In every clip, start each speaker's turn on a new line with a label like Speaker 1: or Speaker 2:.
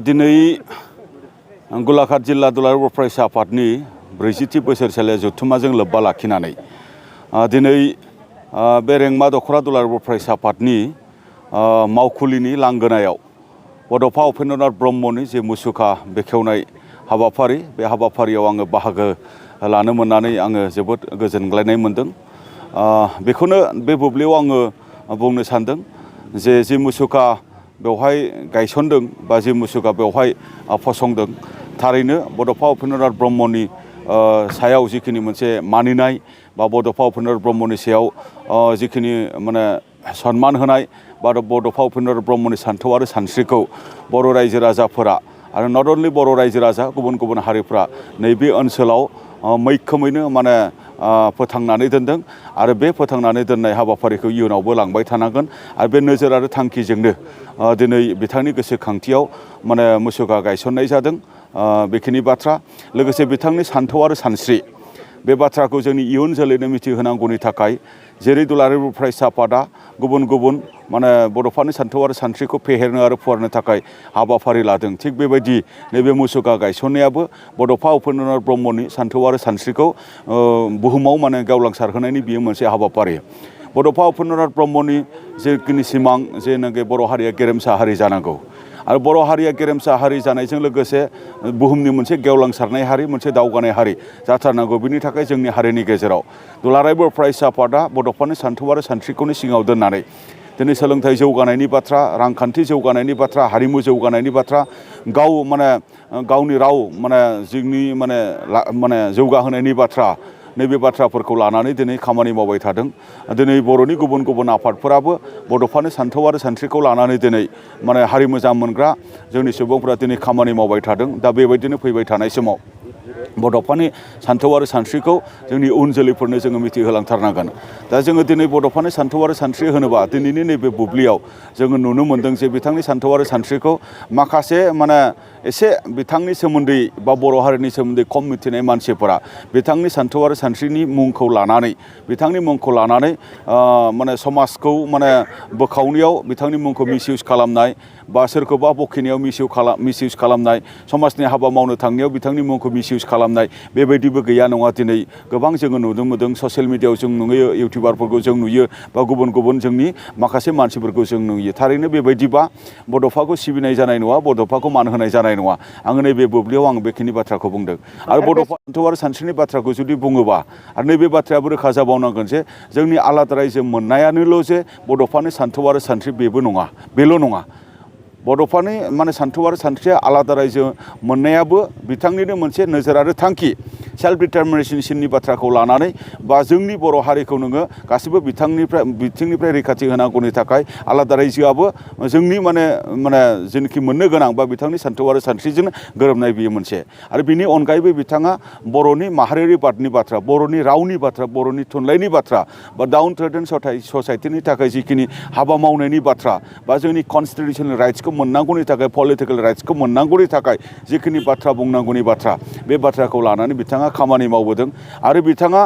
Speaker 1: दिनै गलाघाट जिल्ला दुलाराय बर' फरायसा आफादनि 40थि बोसोरसालिया जथुम्माजों लोब्बा लाखिनानै दिनै बे रेंमा दख'रा दुलाराय बर' फरायसा आफादनि मावखुलिनि लांगोनायाव बड'फा उपेन्द्रनाथ ब्रह्मनि जे मुसुखा बेखेवनाय हाबाफारि बे हाबाफारियाव आङो बाहागो लानो मोननानै आङो जोबोद गोजोनग्लायनाय मोनदों। बेखौनो बे बुब्लियाव आङो बुंनो सानदों जे मुसुखा बेवहाय गायसनदों बा जि मुसुखा बेवहाय फसंदों थारैनो बड'फा उपेन्द्रनाथ ब्रह्मनि सायाव जिखिनि मोनसे मानिनाय बा बड'फा उपेन्द्रनाथ ब्रह्मनि सायाव जिखिनि माने सन्मान होनाय बा बड'फा उपेन्द्रनाथ ब्रह्मनि सान्थौ आरो सानस्रिखौ बर' रायजो राजाफोरा आरो नट अनलि बर' रायजो राजा गुबुन गुबुन हारिफ्रा नैबे ओनसोलाव मैखोमैनो माने फोथांनानै दोनदों आरो बे फोथांनानै दोननाय हाबाफारिखौ इयुनावबो लांबाय थानांगोन आरो बे नोजोर आरो थांखिजोंनो दिनै बिथांनि गोसोखांथियाव माने मुसुखा गायसननाय जादों। बेखिनि बाथ्रा लोगोसे बिथांनि सान्थौ आरो सानस्रि बे बाथ्राखौ जोंनि इयुन जोलैनो मिथिहोनांगौनि थाखाय जेरै दुलाराय बर' फरायसा आफादा गुबुन गुबुन माने बड'फानि सान्थौ आरो सानस्रिखौ फेहेरनो आरो फुवारनो थाखाय हाबाफारि लादों थिग बेबायदि नैबे मुसुखा गायसननायाबो बड'फा उपेन्द्रनाथ ब्रह्मनि सान्थौ आरो सानस्रिखौ बुहुमाव माने गेवलांसारहोनायनि बियो मोनसे हाबाफारि। बड'फा उपेन्द्रनाथ ब्रह्मनि जेखिनि सिमां जेनाखि बर' हारिया गेरेमसा हारि जानांगौ आरो बर' हारिया गेरेमसा हारि जानायजों लोगोसे बुहुमनि मोनसे गेवलांसारनाय हारि मोनसे दावगानाय हारि जाथारनांगौ। बिनि थाखाय जोंनि हारिनि गेजेराव दुलाराय बर' फरायसा आफादा बड'फानि सान्थौ आरो सानस्रिखौनो सिङाव दोननानै दिनै सोलोंथाइ जौगानायनि बाथ्रा, रांखान्थि जौगानायनि बाथ्रा, हारिमु जौगानायनि बाथ्रा, गावनि राव माने जोंनि माने जौगाहोनायनि बाथ्रा नैबे बाथ्राफोरखौ लानानै दिनै खामानि मावबाय थादों। दिनै बर'नि गुबुन गुबुन आफादफोराबो बड'फानि सान्थौ आरो सानस्रिखौ लानानै दिनै माने हारि मोजां मोनग्रा जोंनि सुबुंफोरा दिनै खामानि मावबाय थादों। दा बेबायदिनो फैबाय थानाय समाव बड'फानि सान्थौ आरो सानस्रिखौ जोंनि उन जोलैफोरनो जोङो मिथिहोलांथारनांगोन। दा जोङो दिनै बड'फानि सान्थौ आरो सानस्रि होनोबा दिनैनि नैबे बुब्लियाव जोङो नुनो मोन्दों जे बिथांनि सान्थौ आरो सानस्रिखौ माखासे माने एसे बिथांनि सोमोन्दै बा बर' हारिनि सोमोन्दै खम मिथिनाय मानसिफोरा बिथांनि सान्थौ आरो सानस्रिनि मुंखौ लानानै माने समाजखौ माने बोखावनायाव बिथांनि मुंखौ मिसइउज खालामनाय बा सोरखौबा बखिनायाव मिसइउज खालामनाय, समाजनि हाबा मावनो थांनायाव बिथांनि मुंखौ मिसइउज खालामनाय बेबायदिबो गैया नङा। दिनै गोबां जोङो नुनो मोनदों ससियेल मिडियायाव जों नुयो, इउटिउबारफोरखौ जों नुयो बा गुबुन गुबुन जोंनि माखासे मानसिफोरखौ जों नुयो। थारैनो बेबायदिबा बड'फाखौ सिबिनाय जानाय नङा, बड'फाखौ मान होनाय जानाय नङा। आङो नैबे बुब्लियाव आं बेखिनि बाथ्राखौ बुंदों। आरो बड'फा सान्थौ आरो सानस्रिनि बाथ्राखौ जुदि बुङोबा आरो नैबे बाथ्रायाबो रोखा जाबावनांगोन जे जोंनि आलादा रायजो मोननायानोल' जे बड'फानि सान्थौ आरो सानस्रि बेल' नङा। बड'फानि माने सान्थौ आरो सानस्रिया आलादा रायजो मोननायाबो बिथांनिनो मोनसे नोजोर आरो थांखि सेल्फ डिटारमिनेसननि बाथ्राखौ लानानै बा जोंनि बर' हारिखौ नोङो गासिबो बिथिंनिफ्राय रैखाथि होनांगौनि थाखाय आलादा रायजोआबो जोंनि माने जेनाखि मोननो गोनां बा बिथांनि सान्थौ आरो सानस्रिजों गोरोबनाय बियो मोनसे। आरो बिनि अनगायैबो बिथाङा बर'नि माहारियारि बादनि बाथ्रा, बर'नि रावनि बाथ्रा, बर'नि थुनलाइनि बाथ्रा बा डाउन ट्रेडेन ससाइटिनि थाखाय जिखिनि हाबा मावनायनि बाथ्रा बा जोंनि कन्स्टिटिउसनेल राइट्सखौ मोननांगौनि थाखाय, पलिटिकेल राइट्सखौ मोननांगौनि थाखाय जिखिनि बाथ्रा बुंनांगौनि बाथ्रा बे बाथ्राखौ लानानै बिथाङा खामानि मावबोदों। आरो बिथाङा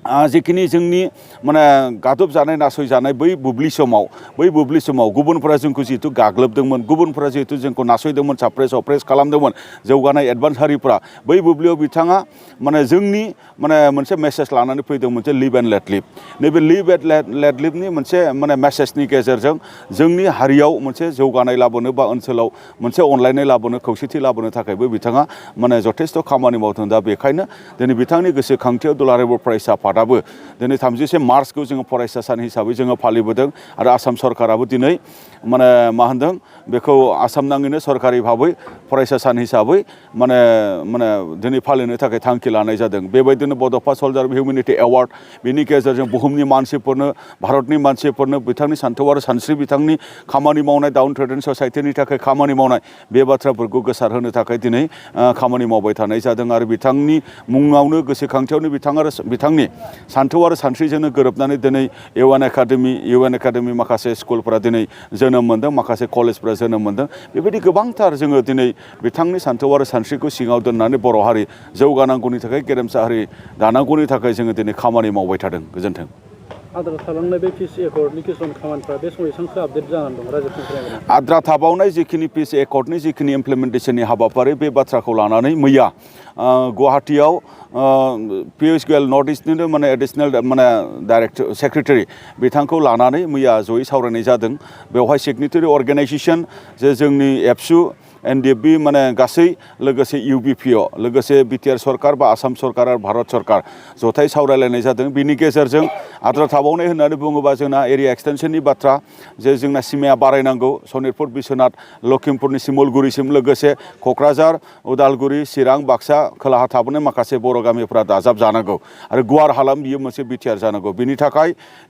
Speaker 1: जिखिनि जोंनि माने गादब जानाय नासयजानाय बै बुब्लि समाव गुबुनफोरा जोंखौ जिहेतु गाग्लोबदोंमोन, गुबुनफोरा जिहेतु जोंखौ नासयदोंमोन, साप्रेस खालामदोंमन, जौगानाय एडभान्स हारिफ्रा बै बुब्लियाव बिथाङा माने जोंनि माने मोनसे मेसेज लानानै फैदोंमोन जे लिभ एन्ड लेट लिभ। नैबे लिभ एन्ड लेट लिभनि मोनसे माने मेसेजनि गेजेरजों जोंनि हारियाव मोनसे जौगानाय लाबोनो बा ओनसोलाव मोनसे अनलायनाय लाबोनो, खौसेथि लाबोनो थाखायबो बिथाङा माने जथेस्थ' खामानि मावदों। दा बेखायनो दिनै बिथांनि गोसोखांथियाव दुलाराय बर' फरायसा आफादाबो दिनै 30 मार्चखौ जोङो फरायसा सान हिसाबै जोङो फालिबोदों। आरो आसाम सरकाराबो दिनै बेखौ आसाम नाङैनो सरकारि भाबै फरायसा सान हिसाबै दिनै फालिनो थाखाय थांखि लानाय जादों। बेबायदिनो बड'फा सल्जार हिउमेनिटि एवार्ड बिनि गेजेरजों बुहुमनि मानसिफोरनो, भारतनि मानसिफोरनो बिथांनि सान्थौ आरो सानस्रि, बिथांनि खामानि मावनाय, डाउन ट्रेडेन ससाइटिनि थाखाय खामानि मावनाय बे बाथ्राफोरखौ गोसारहोनो थाखाय दिनै खामानि मावबाय थानाय जादों। आरो बिथांनि मुङावनो गोसोखांथियावनो बिथांनि सान्थौ आरो सानस्रिजोंनो गोरोबनानै दिनै इउ एन एकाडेमि माखासे स्कुलफोरा दिनै जोनोम मोन्दों, माखासे कलेजफोरा जोनोम मोन्दों। बेबायदि गोबांथार जोङो दिनै बिथांनि सान्थौ आरो सानस्रिखौ सिङाव दोननानै बर' हारि जौगानांगौनि थाखाय, गेरेमसा हारि दानांगौनि थाखाय जोङो दिनै खामानि मावबाय थादों। गोजोन्थों।
Speaker 2: आद्रा थालांनाय बे पिस एकर्डनि किसुमान खामानिफ्रा बे समाव एसेबांसो आपडेट जानानै दं रायजोफोरनिफ्राय
Speaker 1: आद्रा थाबावनाय जिखिनि पिस एकर्डनि जिखिनि इमप्लिमेन्टेसननि हाबाफारि बे बाथ्राखौ लानानै मैया गुवाहाटियाव पियुष गोयल नर्थ इस्टनिनो माने एडिसनेल माने डाइरेक्टर सेक्रेटारि बिथांखौ लानानै मैया जयै सावरायनाय जादों बेवहाय सिगनेटारि अर्गेनाइजेसन जे जोंनि एबसु एनडिएफबि माने गासै लोगोसे इउबिपिअ लोगोसे बिटिआर सरकार बा आसाम सरकार आरो भारत सरकार जथाय सावरायलायनाय जादों बिनि गेजेरजों आद्रा थाबावनाय होननानै बुङोबा जोंना एरिया एक्सटेनसननि बाथ्रा जे जोंना सिमाया बारायनांगौ सनितपुर बिश्वनाथ लखिमपुरनि सिमलगुरिसिम लोगोसे क'क्राझार उदालगुरि चिरां बाक्सा खोलाहा थाबोनाय माखासे बर' गामिफोरा दाजाब जानांगौ आरो गुवार हालाम बियो मोनसे बिटिआर जानांगौ बिनि थाखाय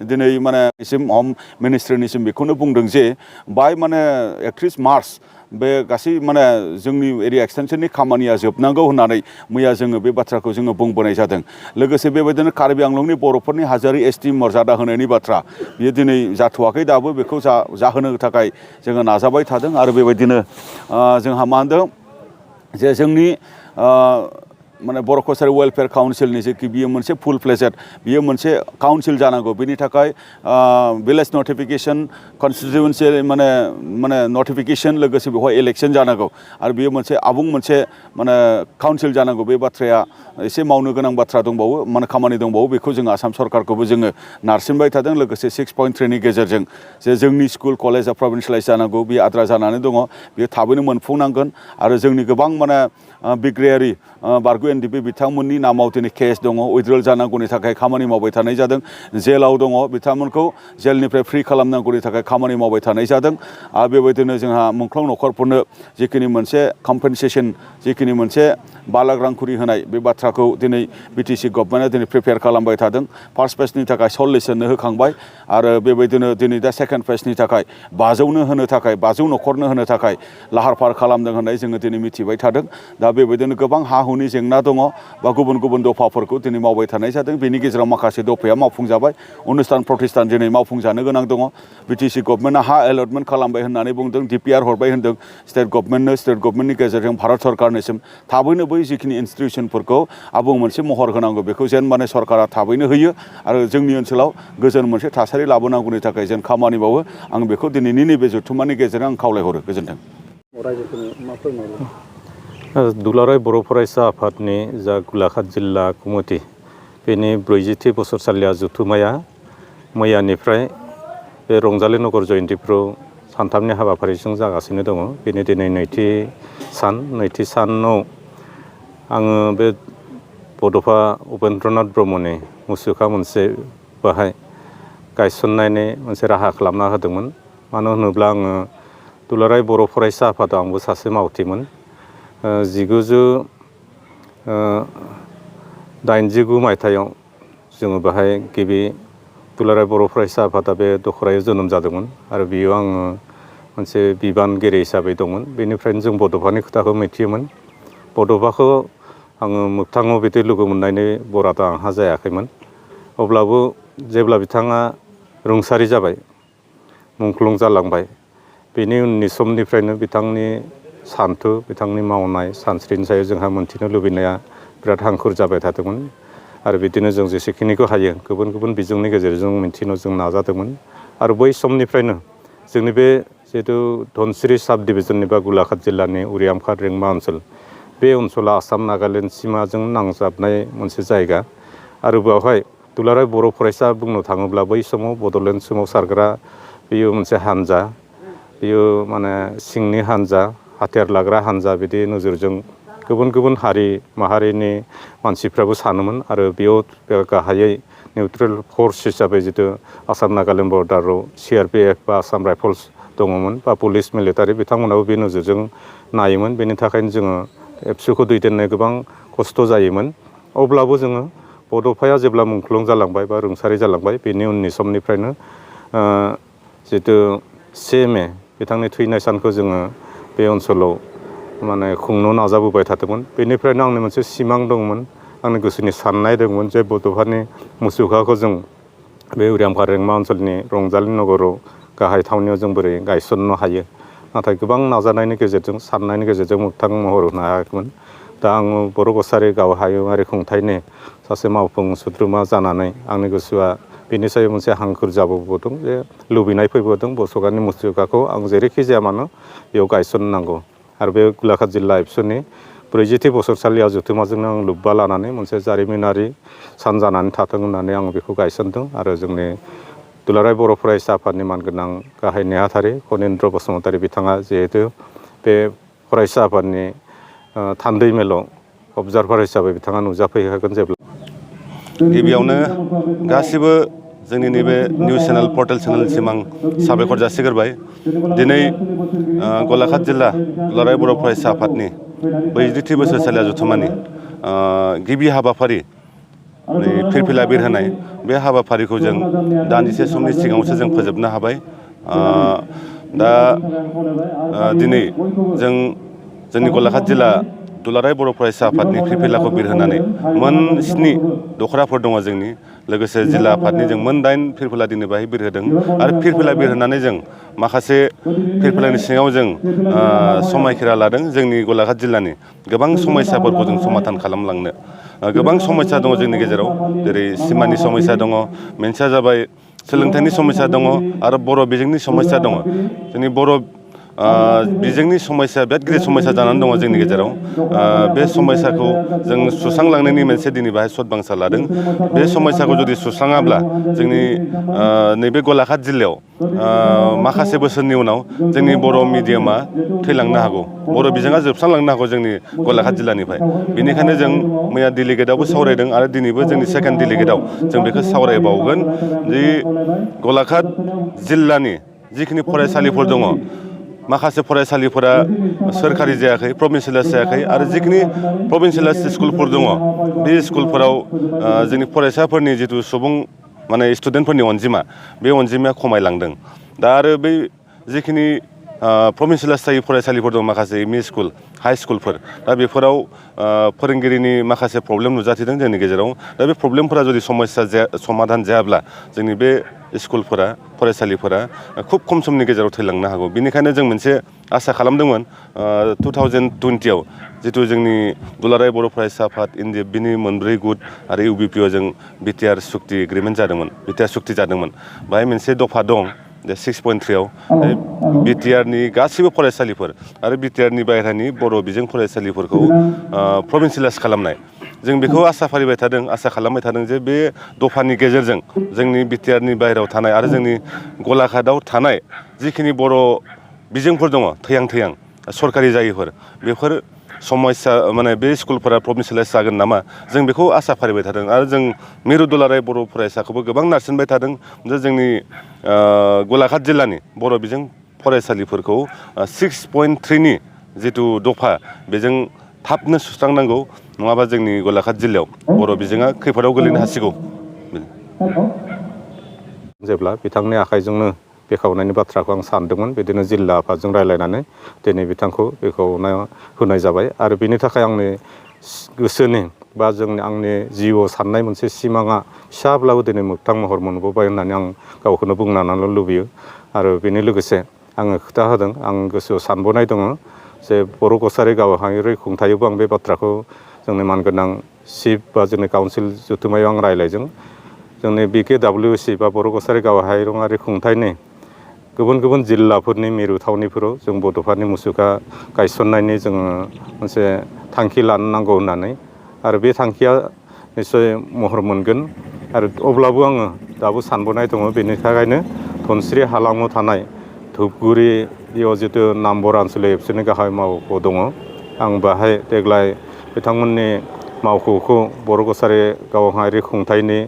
Speaker 1: दिनै माने हम मिनिस्ट्रिनिसिम बेखौनो बुंदों जे बाय माने 31 मार्च बे गासै माने जोंनि एरिया एक्सटेनसननि खामानिया जोबनांगौ होननानै मैया जोङो बे बाथ्राखौ जोङो बुंबोनाय जादों लोगोसे बेबायदिनो कार्बि आंलंनि बर'फोरनि हाजारि एसटि मर्यादा होनायनि बाथ्रा बियो दिनै जाथ'वाखै दाबो बेखौ जाहोनो थाखाय जोङो नाजाबाय थादों आरो बेबायदिनो जोंहा मा होनदों जे जोंनि माने बर' कसारि वेलफेयार काउन्सिलनि जेखि बियो मोनसे फुल फ्लेजेड बियो मोनसे काउन्सिल जानांगौ बिनि थाखाय भिलेज नटिफिकेसन कन्स्टिटिउन्सि माने नटिफिकेसन लोगोसे बेवहाय इलेक्सन जानांगौ आरो बियो मोनसे आबुं मोनसे माने काउन्सिल जानांगौ बे बाथ्राया एसे मावनो गोनां बाथ्रा दंबावो माने खामानि दंबावो बेखौ जोङो आसाम सरकारखौबो जोङो नारसिनबाय थादों लोगोसे 6.3नि गेजेरजों जे जोंनि स्कुल कलेजा प्रभिन्सियेलाइज जानांगौ बे आद्रा जानानै दङ बेयो थाबैनो मोनफुंनांगोन आरो जोंनि गोबां माने बिग्रायारि बारग' एनडिपि बिथांमोननि नामाव दिनै केस दङ उइथड्रल जानांगौनि थाखाय खामानि मावबाय थानाय जादों जेलाव दङ बिथांमोनखौ जेलनिफ्राय फ्रि खालामनांगौनि थाखाय खामानि मावबाय थानाय जादों आरो बेबायदिनो जोंहा मुंख्लं न'खरफोरनो जिखिनि मोनसे कम्पेनसेसन जिखिनि मोनसे 5 लाख रांखुरि होनाय बे बाथ्राखौ दिनै बिटिसि गभर्नमेन्टआ दिनै प्रिपेयार खालामबाय थादों फार्स्ट फेजनि थाखाय 40 जननो होखांबाय आरो बेबायदिनो दिनै दा सेकेन्ड फेजनि थाखाय 500नो होनो थाखाय 500 न'खरनो होनो थाखाय लाहार फाहार खालामदों होननाय जोङो दिनै मिथिबाय थादों दा बेबायदिनो गोबां हा हुनि जेंना दङ बा गुबुन गुबुन दफाफोरखौ दिनै मावबाय थानाय जादों बेनि गेजेराव माखासे दफाया मावफुंजाबाय अनुस्थान प्रतिष्ठान दिनै मावफुंजानो गोनां दङ बिटिसि गभर्नमेन्टआ हा एलटमेन्ट खालामबाय होननानै बुंदों डिपिआर हरबाय होनदों स्टेट गभर्नमेन्टनि गेजेरजों भारत सरकारनिसिम थाबैनो बै जिखिनि इन्स्टिटिउसनफोरखौ आबुं मोनसे महर होनांगौ बेखौ जेन माने सरकारा थाबैनो होयो आरो जोंनि ओनसोलाव गोजोन मोनसे थासारि लाबोनांगौनि थाखाय जेन खामानि मावो आं बेखौ दिनैनि नैबे जथुम्मानि गेजेरजों आं खावलायहरो गोजोन्थों
Speaker 3: दुलाराय बर' फरायसा आफादनि जा गलाघाट जिल्ला कमिटि बेनि 40थि बोसोरसालिया जथुम्माया मैयानिफ्राय बे रंजालि नगर जयन्तिफ्राव सानथामनि हाबाफारिजों जागासिनो दङ बेनि दिनै नैथि सानाव आङो बे बड'फा उपेन्द्रनाथ ब्रह्मनि मुसुखा मोनसे बाहाय गायसननायनि मोनसे राहा खालामना होदोंमोन मानो होनोब्ला आङो दुलाराय बर' फरायसा आफादाव आंबो सासे मावथिमोन 1989 मायथाइयाव जोङो बाहाय गिबि दुलाराय बर' फरायसा आफादा बे दखरायाव जोनोम जादोंमोन आरो बेयाव आङो मोनसे बिबानगिरि हिसाबै दंमोन बेनिफ्रायनो जों बड'फानि खोथाखौ मिथियोमोन बड'फाखौ आङो मोगथाङाव बिदि लोगो मोननायनि बरादा आंहा जायाखैमोन अब्लाबो जेब्ला बिथाङा रुंसारि जाबाय मुंख्लं जालांबाय बेनि उननि समनिफ्रायनो बिथांनि सान्थौ बिथांनि मावनाय सानस्रिनि सायाव जोंहा मोनथिनो लुबैनाया बिराद हांखुर जाबाय थादोंमोन आरो बिदिनो जों जेसेखिनिखौ हायो गुबुन गुबुन बिजोंनि गेजेरजों मिन्थिनो जों नाजादोंमोन आरो बै समनिफ्रायनो जोंनि बे जिहेतु धनसिरि साब डिभिजननि बा गलाघाट जिल्लानि उरियामघाट रेंमा ओनसोल बे ओनसोला आसाम नागालेण्ड सिमाजों नांजाबनाय मोनसे जायगा आरो बेवहाय दुलाराय बर' फरायसा बुंनो थाङोब्ला बै समाव बड'लेण्ड सोमावसारग्रा बेयो मोनसे हान्जा बेयो माने सिंनि हान्जा हाथियार लाग्रा हान्जा बिदि नोजोरजों गुबुन गुबुन हारि माहारिनि मानसिफ्राबो सानोमोन आरो बेयाव गाहायै निउट्रेल फर्स हिसाबै जितु आसाम नागालेण्ड बर्डाराव CRPF बा आसाम राइफल्स दङमोन बा पुलिस मिलिटारि बिथांमोनाबो बे नोजोरजों नायोमोन बेनि थाखायनो जोङो एबसुखौ दैदेननो गोबां खस्थ' जायोमोन अब्लाबो जोङो बड'फाया जेब्ला मुंख्लं जालांबाय बा रुंसारि जालांबाय बेनि उननि समनिफ्रायनो जितु 1 मे बिथांनि थैनाय सानखौ जोङो बे ओनसोलाव माने खुंनो नाजाबोबाय थादोंमोन बेनिफ्रायनो आंनि मोनसे सिमां दंमोन आंनि गोसोनि साननाय दंमोन जे बड'फानि मुसुखाखौ जों बे उरियामघाट रेंमा ओनसोलनि रंजालि नगराव गाहाय थावनियाव जों बोरै गायसननो हायो नाथाय गोबां नाजानायनि गेजेरजों साननायनि गेजेरजों मोगथां महर होनो हायाखैमोन दा आङो बर' कसारि गाव हायुङारि खुंथायनि सासे मावफुं सोद्रोमा जानानै आंनि गोसोआ बेनि सायाव मोनसे हांखुर जाबोदों जे लुबैनाय फैबोदों सरकारनि मुसुखाखौ आं जेरैखि जाया मानो बेयाव गायसननांगौ आरो बे गलाघाट जिल्ला एबसुनि 40थि बोसोरसालियाव जथुम्माजोंनो आं लोब्बा लानानै मोनसे जारिमिनारि सान जानानै थाथों होननानै आं बेखौ गायसनदों आरो जोंनि दुलाराय बर' फरायसा आफादनि मानगोनां गाहाय नेहाथारि खनिन्द्र बसुमतारी बिथाङा जिहेतु बे फरायसा आफादनि थान्दै मेलाव अबजारभार हिसाबै बिथाङा नुजाफैखागोन जेब्ला
Speaker 4: गिबियावनो गासिबो जोंनि नैबे निउस चेनेल पर्टेल चेनेलसिम आं साबायखर जासिग्रोबाय दिनै गलाघाट जिल्ला दुलाराय बर' फरायसा आफादनि 40थि बोसोरसालिया जथुम्मानि गिबि हाबाफारि फिरफिला बिरहोनाय बे हाबाफारिखौ जों दान्दिसे समनि सिगाङावसो जों फोजोबनो हाबाय दा दिनै जों जोंनि गलाघाट जिल्ला दुलाराय बर' फरायसा आफादनि फिरफिलाखौ बिरहोनानै मोन 7 दख'राफोर दङ जोंनि लोगोसे जिल्ला आफादनि जों मोन 8 फिरफिला दिनै बाहाय बिरहोदों आरो फिरफिला बिरहोनानै जों माखासे फिरफिलानि सिङाव जों समायखिरा लादों जोंनि गलाघाट जिल्लानि गोबां समस्याफोरखौ जों समाधान खालामलांनो गोबां समस्या दङ जोंनि गेजेराव जेरै सिमानि समस्या दङ मोनसेया जाबाय सोलोंथाइनि समस्या दङ आरो बर' बिजोंनि समस्या दङ जोंनि बर' बिजोंनि समस्या बिराद गिदिर समस्या जानानै दङ जोंनि गेजेराव बे समस्याखौ जों सुस्रांलांनायनि मोनसे दिनै बाहाय सदबांसा लादों बे समस्याखौ जुदि सुस्राङाब्ला जोंनि नैबे गलाघाट जिल्लायाव माखासे बोसोरनि उनाव जोंनि बर' मिडियामा थैलांनो हागौ बर' बिजोङा जोबस्रांलांनो हागौ जोंनि गलाघाट जिल्लानिफ्राय बेनिखायनो जों मैया डेलिगेटआवबो सावरायदों आरो दिनैबो जोंनि सेकेन्ड डेलिगेटआव जों बेखौ सावरायबावगोन जि गलाघाट जिल्लानि जिखिनि फरायसालिफोर दङ माखासे फरायसालिफोरा सोरखारि जायाखै प्रभिन्सियेलाइज जायाखै आरो जिखिनि प्रभिन्सियेलाइज स्कुलफोर दङ बे स्कुलफोराव जोंनि फरायसाफोरनि जिथु सुबुं माने स्टुडेन्टफोरनि अनजिमा बे अनजिमाया खमायलांदों दा आरो बै जिखिनि प्रभिन्सियेलाइज जायै फरायसालिफोर दं माखासे एम इ स्कुल हाइ स्कुलफोर दा बेफोराव फोरोंगिरिनि माखासे प्रब्लेम नुजाथिदों जोंनि गेजेराव दा बे प्रब्लेमफोरा जुदि समाधान जायाब्ला जोंनि बे स्कुलफोरा फरायसालिफोरा खुब खम समनि गेजेराव थैलांनो हागौ बेनिखायनो जों मोनसे आसा खालामदोंमोन 2020आव जिथु जोंनि दुलाराय बर' फरायसा आफाद बिनि मोनब्रै गुट आरो इउबिपिआव जों बिटिआर सुक्ति एग्रिमेन्ट जादोंमोन बिटिआर सुक्ति जादोंमोन बाहाय मोनसे दफा दं जे 6.3आव बिटिआरनि गासैबो फरायसालिफोर आरो बिटिआरनि बाहेरानि बर' बिजों फरायसालिफोरखौ प्रभिन्सियेलाइज खालामनाय जों बेखौ आसा फारिबाय थादों आसा खालामबाय थादों जे बे दफानि गेजेरजों जोंनि बिटिआरनि बाहेरायाव थानाय आरो जोंनि गलाघाटआव थानाय जिखिनि बर' बिजोंफोर दङ थैहां सरकारि जायैफोर बेफोर समस्या माने बे स्कुलफोरा प्रभिन्सियेलाइज जागोन नामा जों बेखौ आसा फारिबाय थादों आरो जों मिरु दुलाराय बर' फरायसाखौबो गोबां नारसिनबाय थादों जे जोंनि गलाघाट जिल्लानि बर' बिजों फरायसालिफोरखौ 6.3नि जिथु दफा बेजों थाबनो सुस्रांनांगौ नङाबा जोंनि गलाघाट जिल्लायाव बर' बिजोङा खैफोदाव गोलैनो हासिगौ
Speaker 3: जेब्ला बिथांनि आखाइजोंनो बेखेवनायनि बाथ्राखौ आं सानदोंमोन बिदिनो जिल्ला आफादजों रायज्लायनानै दिनै बिथांखौ बेखेवना होनाय जाबाय आरो बिनि थाखाय आंनि गोसोनि बा आंनि जिउआव साननाय मोनसे सिमाङा फिसाब्लाबो दिनै मोगथां महर मोनबोबाय होननानै आं गावखौनो बुंनानैल' लुबैयो आरो बेनि लोगोसे आङो खोथा होदों आं गोसोआव सानबोनाय दङ जे बर' कसारि गावहारि खुंथायावबो आं बे बाथ्राखौ जोंनि मानगोनां चिफ बा जोंनि काउन्सिल जथुम्मायाव आं रायज्लायदों जोंनि BKWC बा बर' कसारि गावहारियारि खुंथायनि गुबुन गुबुन जिल्लाफोरनि मिरु थावनिफोराव जों बड'फानि मुसुखा गायसननायनि जोङो मोनसे थांखि लानो नांगौ होननानै आरो बे थांखिया निस्सय महर मोनगोन आरो अब्लाबो आङो दाबो सानबोनाय दङ बेनि थाखायनो धनस्रि हालामाव थानाय धुपगुरियाव जितु नामबर आनसलिक एबसुनि गाहाय मावख' दङ आं बाहाय देग्लाय बिथांमोननि मावख'खौ बर' कसारि गावहारि खुंथायनि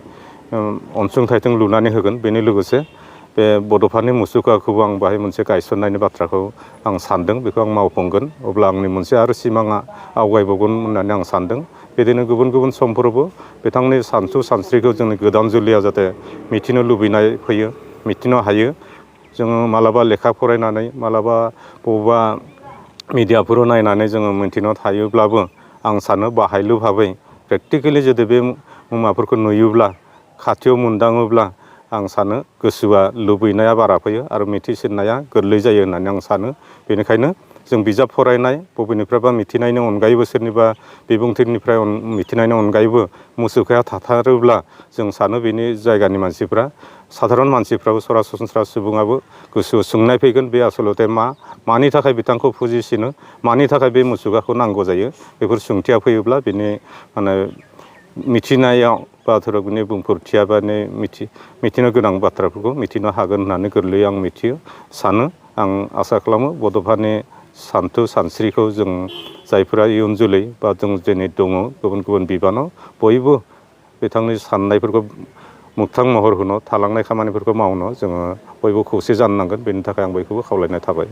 Speaker 3: अनसुंथाइजों लुनानै होगोन बेनि लोगोसे बे बड'फानि मुसुखाखौबो आं बाहाय मोनसे गायसननायनि बाथ्राखौ आं सानदों बेखौ आं मावफुंगोन अब्ला आंनि मोनसे आरो सिमाङा आवगायबावगोन होननानै आं सानदों बिदिनो गुबुन गुबुन समफोरावबो बिथांनि सानसु सानस्रिखौ जोंनि गोदान जोलैया जाहाथे मिथिनो लुबैनाय फैयो मिथिनो हायो जोङो मालाबा लेखा फरायनानै मालाबा बबेबा मिडियाफोराव नायनानै जोङो मिथिनो थायोब्लाबो आं सानो बाहायलु भाबै प्रेक्टिकेलि जुदि बे मुवाफोरखौ नुयोब्ला खाथियाव मोनदाङोब्ला आं सानो गोसोआ लुबैनाया बारा फैयो आरो मिथिसिननाया गोरलै जायो होननानै आं सानो बेनिखायनो जों बिजाब फरायनाय बबेनिफ्रायबा मिथिनायनि अनगायैबो सोरनिबा बिबुंथिनिफ्राय मिथिनायनि अनगायैबो मुसुखाया थाथारोब्ला जों सानो बेनि जायगानि मानसिफ्रा साधारन मानसिफ्राबो सरासनस्रा सुबुङाबो गोसोआव सोंनाय फैगोन बे आसलते मानि थाखाय बिथांखौ फुजिसिनो मानि थाखाय बे मुसुखाखौ नांगौ जायो बेफोर सोंथिया फैयोब्ला बिनि माने मिथिनायाव बा धोरोमनि बुंफोरथिया बा मिथिनो गोनां बाथ्राफोरखौ मिथिनो हागोन होननानै गोरलैयै आं मिथियो सानो आं आसा खालामो बड'फानि सानथौ सानस्रिखौ जों जायफोरा इयुन जोलै बा जों दिनै दङ गुबुन गुबुन बिबानाव बयबो बिथांनि साननायफोरखौ मोगथां महर होनो थालांनाय खामानिफोरखौ मावनो जोङो बयबो खौसे जानो नांगोन बेनि थाखाय आं बयखौबो खावलायनाय थाबाय